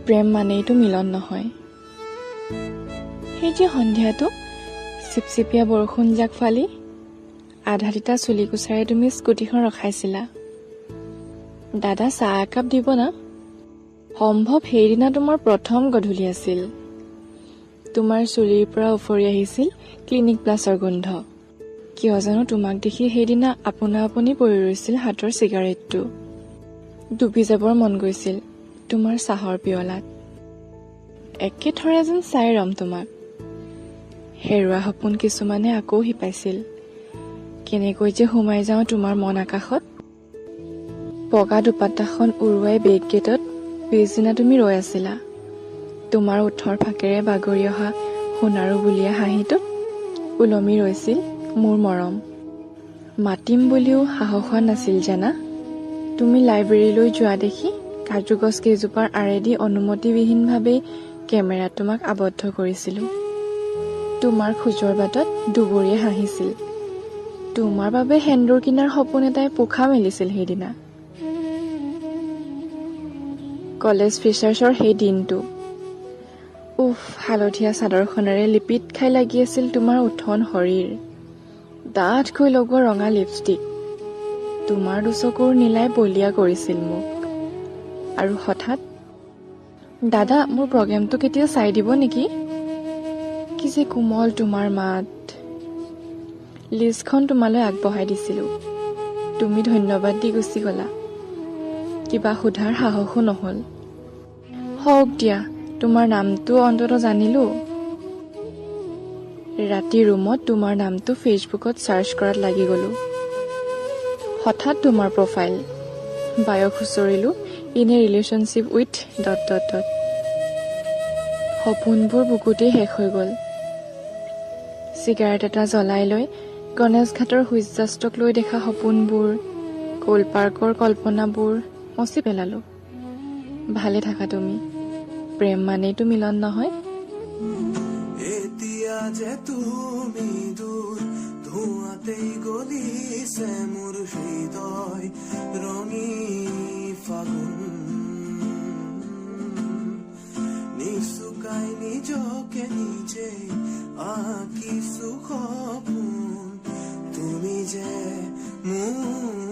প্ৰেম মানেইতো মিলন নহয়। সেই যে সন্ধিয়াটো চিপচিপীয়া বৰষুণ জাক ফালি আধা তিতা চুলিকোছাৰে তুমি স্কুটিখন ৰখাইছিলা। দাদা, চাহ একাপ দিব না? সম্ভৱ সেইদিনা তোমাৰ প্ৰথম গধূলি আছিল। তোমাৰ চুলিৰ পৰা উফৰি আহিছিল ক্লিনিক প্লাছৰ গোন্ধ। কিয় জানো তোমাক দেখি সেইদিনা আপোনা আপুনি পৰি ৰৈছিল হাতৰ চিগাৰেটটো। ডুবি যাবৰ মন গৈছিল তোমাৰ চাহৰ পিয়লাত। একেথৰে যেন চাই ৰম তোমাক। হেৰুৱা সপোন কিছুমানে আকৌ শিপাইছিল। কেনেকৈ যে সোমাই যাওঁ তোমাৰ মন আকাশত। বগা দুপাত্তাখন উৰুৱাই বেক গেটত পিছদিনা তুমি ৰৈ আছিলা। তোমাৰ ওঁঠৰ ফাঁকেৰে বাগৰি অহা সোণাৰু বুলীয়া হাঁহিটোত ওলমি ৰৈছিল মোৰ মৰম। মাতিম বুলিও সাহস হোৱা নাছিল জানা। তুমি লাইব্ৰেৰীলৈ যোৱা দেখি কাজু গছ কেইজোপাৰ আঁৰেদি অনুমতিবিহীনভাৱেই কেমেৰাত তোমাক আবদ্ধ কৰিছিলো। তোমাৰ খোজৰ বাটত দুবৰিয়ে হাঁহিছিল। তোমাৰ বাবে সেন্দুৰ কিনাৰ সপোন এটাই পোখা মেলিছিল সেইদিনা। কলেজ ফ্ৰেচাৰ্ছৰ সেই দিনটো, উফ, হালধীয়া চাদৰখনেৰে লিপিত খাই লাগি আছিল তোমাৰ উঠন শৰীৰ। ডাঠকৈ লগোৱা ৰঙা লিপষ্টিক, তোমাৰ দুচকুৰ নীলাই বলিয়া কৰিছিল মোক। আৰু হঠাৎ, দাদা, মোৰ প্ৰগ্ৰেমটো কেতিয়া চাই দিব নেকি? কি যে কোমল তোমাৰ মাত! লিষ্টখন তোমালৈ আগবঢ়াই দিছিলো। তুমি ধন্যবাদ দি গুচি গলা। কিবা সোধাৰ সাহসো নহল। হওক দিয়া, তোমাৰ নামটো অন্ততঃ জানিলো। ৰাতি ৰুমত তোমাৰ নামটো ফেচবুকত চাৰ্চ কৰাত লাগি গলো। হঠাৎ তোমাৰ প্ৰফাইল। বায় খুচৰিলো, in a relationship with dot dot dot. সপোনবোৰ বুকুতেই শেষ হৈ গ'ল। চিগাৰেট এটা জ্বলাই লৈ গণেশ ঘাটৰ সূৰ্যাস্তক লৈ দেখা সপোনবোৰ, ক'ল পাৰ্কৰ কল্পনাবোৰ মচি পেলালো। ভালে থাকা তুমি। প্ৰেম মানেইতো মিলন নহয়। এতিয়া যে তুমি দূৰ, ধোঁৱাতেই গলিছে মোৰ হৃদয় ৰঙী ফাগুন। নিচুকাই নিজকে নিজে আঁকিছো সপোন, তুমি যে মোৰ